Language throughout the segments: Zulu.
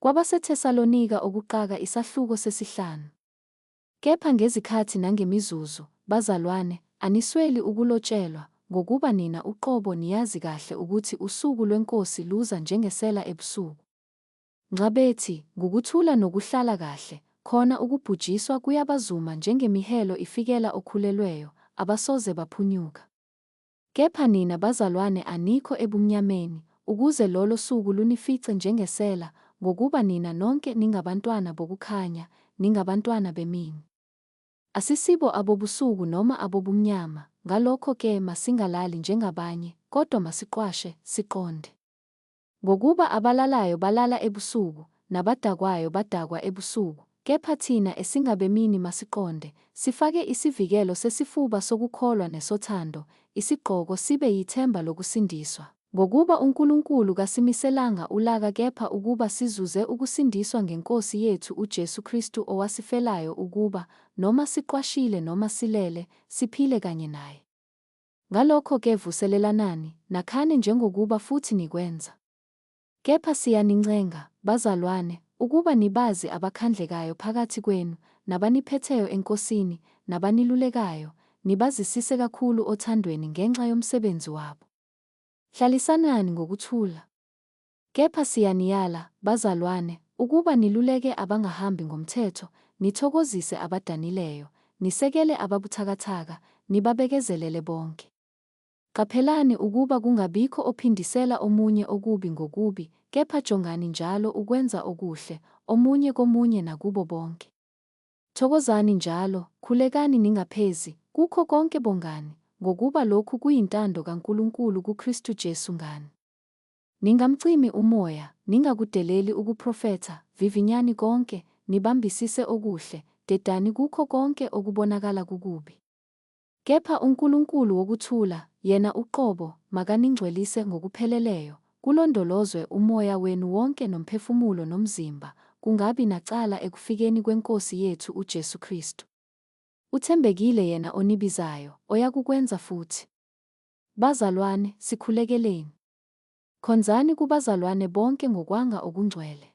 KwabaseThesalonika okuqaka isahluko sesihlanu. Kepha ngezikhathi nangemizuzu, bazalwane, anisweli ukulotshelwa, ngokuba nina uqobo niyazi kahle ukuthi usuku lweNkosi luza njengesela ebusuku. Nxa bethi, Ngukuthula nokuhlala kahle, khona ukubhujiswa kuyabazuma njengemihelo ifikela okhulelweyo, abasoze baphunyuka. Kepha nina, bazalwane, anikho ebumnyameni, ukuze lolo suku lunifice njengesela, ngokuba nina nonke ningabantwana bokukhanya, ningabantwana bemini. Asisibo abobusuku noma abobumnyama, ngalokho-ke masingalali njengabanye, kodwa masiqwashe, siqonde. Ngokuba abalalayo balala ebusuku, nabadakwayo badakwa ebusuku, kepha thina esingabemini masiqonde, sifake isivikelo sesifuba sokukholwa nesothando, isigqoko sibe yithemba lokusindiswa. Ngokuba uNkulunkulu kasimiselanga ulaka kepha ukuba sizuze ukusindiswa ngeNkosi yethu uJesu Kristu owasifelayo ukuba, noma siqwashile noma silele, siphile kanye naye. Ngalokho-ke vuselelanani, nakhane njengokuba futhi nikwenza. Kepha siyanincenga, bazalwane, ukuba nibazi abakhandlekayo phakathi kwenu, nabaniphetheyo eNkosini, nabanilulekayo, nibazisise kakhulu othandweni ngenxa yomsebenzi wabo. Hlalisanani ngokuthula. Kepha siyaniyala, bazalwane, ukuba niluleke abangahambi ngomthetho, nithokozise abadanileyo, nisekele ababuthakathaka, nibabekezelele bonke. Qaphelani ukuba kungabikho ophindisela omunye okubi ngokubi, kepha jongani njalo ukwenza okuhle, omunye komunye nakubo bonke. Thokozani njalo, khulekani ningaphezi, kukho konke bongani, ngokuba lokhu kuyintando kaNkulunkulu kuKristu Jesu ngani. Ningamcimi uMoya, ningakudeleli ukuprofetha, vivinyani konke, nibambisise okuhle, dedani kukho konke okubonakala kukubi. Kepha uNkulunkulu wokuthula, yena uqobo, makaningcwelise ngokupheleleyo, kulondolozwe umoya wenu wonke nomphefumulo nomzimba, kungabi nacala ekufikeni kweNkosi yethu uJesu Kristu. Uthembekile yena onibizayo, oyakukwenza futhi. Bazalwane, sikhulekeleni. Khonzani kubazalwane bonke ngokwanga okungcwele.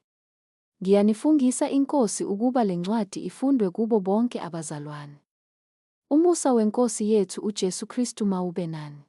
Ngiyanifungisa iNkosi ukuba le ncwadi ifundwe kubo bonke abazalwane. Umusa weNkosi yethu uJesu Kristu mawube nani.